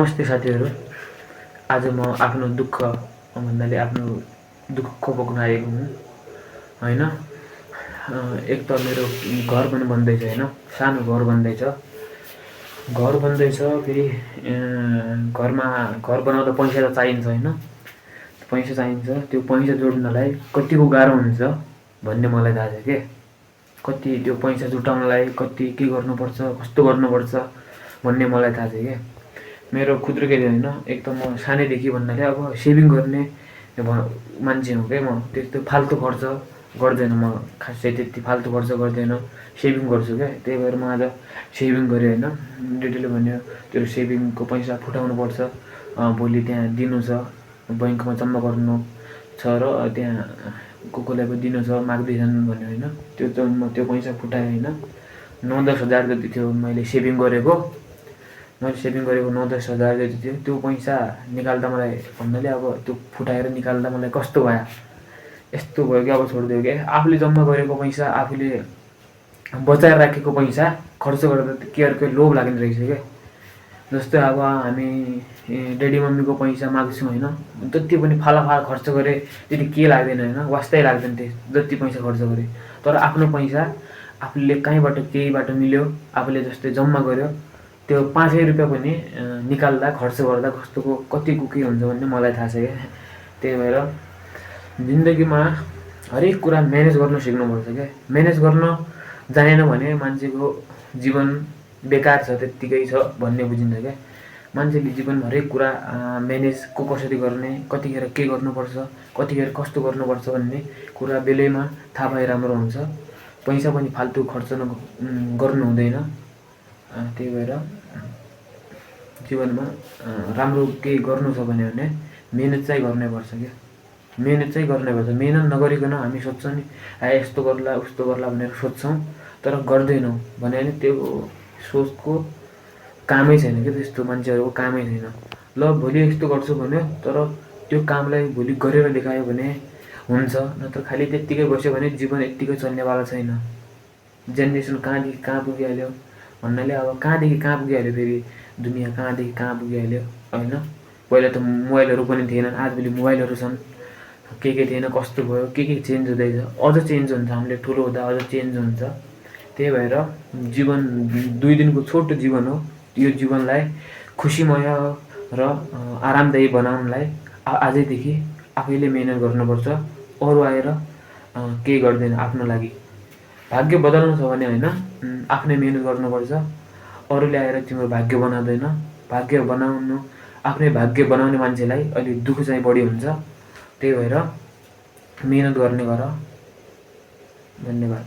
नमस्ते साथीहरू। आज म आफ्नो दुःख भन्नाले आफ्नो दुःख बोक्न आएको हुँ हैन। एक त मेरो घर पनि बन्दैछ हैन, सानो घर बन्दैछ। फेरि घर बनाउँदा पैसा त चाहिन्छ हैन, पैसा चाहिन्छ। त्यो पैसा जोड्नलाई कतिको गाह्रो हुन्छ भन्ने मलाई थाहा छ के। कति त्यो पैसा जुटाउनलाई कति के गर्नुपर्छ, कस्तो गर्नुपर्छ भन्ने मलाई थाहा छ के। मेरो खुद्रो केही होइन, एक त म सानैदेखि भन्नाले अब सेभिङ गर्ने मान्छे हो क्या। म त्यस्तो फाल्तु खर्च गर्दैन, म खासै त्यति फाल्तु खर्च गर्दैन, सेभिङ गर्छु क्या। त्यही भएर म आज सेभिङ गरेँ होइन। डेडीले भन्यो त्यो सेभिङको पैसा फुटाउनुपर्छ, भोलि त्यहाँ दिनु छ, बैङ्कमा जम्मा गर्नु छ र त्यहाँ कसलाई पो दिनु छ माग्दैछन् भन्यो होइन। त्यो पैसा फुटाएँ होइन। 9-10 हजार जति थियो मैले सेभिङ गरेको। 9-10 हजार जति थियो। त्यो पैसा निकाल्दा मलाई भन्नाले अब त्यो फुटाएर निकाल्दा मलाई कस्तो भयो, यस्तो भयो कि अब छोडिदियो क्या। आफूले जम्मा गरेको पैसा, आफूले बचाएर राखेको पैसा खर्च गर्दा के अर्को लोभ लाग्ने रहेछ क्या। जस्तै अब हामी डेडी मम्मीको पैसा माग्छौँ होइन, जति पनि फालाफाल खर्च गरे त्यति के लाग्दैन होइन, वास्तै लाग्दैन त्यो जति पैसा खर्च गरे। तर आफ्नो पैसा आफूले कहीँबाट केहीबाट मिल्यो, आफूले जस्तै जम्मा गर्यो, त्यो 5 रुपियाँ पनि निकाल्दा खर्च गर्दा कतिको के हुन्छ भन्ने मलाई थाहा छ क्या। त्यही भएर जिन्दगीमा हरेक कुरा म्यानेज गर्न सिक्नुपर्छ क्या। म्यानेज गर्न जानेन भने मान्छेको जीवन बेकार छ, त्यत्तिकै छ भन्ने बुझिन्छ क्या। मान्छेले जीवनमा हरेक कुरा म्यानेज कसरी गर्ने, कतिखेर के गर्नुपर्छ, कतिखेर कस्तो गर्नुपर्छ भन्ने कुरा बेलैमा थाहा भए राम्रो हुन्छ। पैसा पनि फाल्तु खर्च गर्नु हुँदैन। त्यही भएर जीवनमा राम्रो केही गर्नु छ भने मेहनत चाहिँ गर्नुपर्छ क्या। मेहनत चाहिँ गर्नुपर्छ। मेहनत नगरिकन हामी सोच्छौँ नि यस्तो गर्ला उस्तो गर्ला भनेर सोच्छौँ, तर गर्दैनौँ भने त्यो सोचको कामै छैन क्या। त्यस्तो मान्छेहरूको कामै छैन। ल भोलि यस्तो गर्छु भन्यो, तर त्यो कामलाई भोलि गरेर देखायो भने हुन्छ, नत्र खालि त्यत्तिकै बस्यो भने जीवन यत्तिकै चल्नेवाला छैन। जेनेरेसन कहाँदेखि कहाँ पुगिहाल्यो भन्नाले अब कहाँदेखि कहाँ पुगिहाल्यो, फेरि दुनियाँ कहाँदेखि कहाँ पुगिहाल्यो होइन। पहिला त मोबाइलहरू पनि थिएनन्, आजभोलि मोबाइलहरू छन्। के थिएन, कस्तो भयो, के चेन्ज हुँदैछ, अझ चेन्ज हुन्छ। हामीले ठुलो हुँदा अझ चेन्ज हुन्छ। त्यही भएर जीवन 2 दिनको छोटो जीवन हो। यो जीवनलाई खुसीमय र आरामदायी बनाउनलाई आजैदेखि आफैले मेहनत गर्नुपर्छ। अरू आएर केही गर्दैन आफ्नो लागि। भाग्य बदल्नु छ भने होइन, आफ्नै मेहनत गर्नुपर्छ। अरूले आएर तिम्रो भाग्य बनाउँदैन। आफ्नै भाग्य बनाउने मान्छेलाई अलि दुःख चाहिँ बढी हुन्छ। त्यही भएर मेहनत गर्ने गर। धन्यवाद।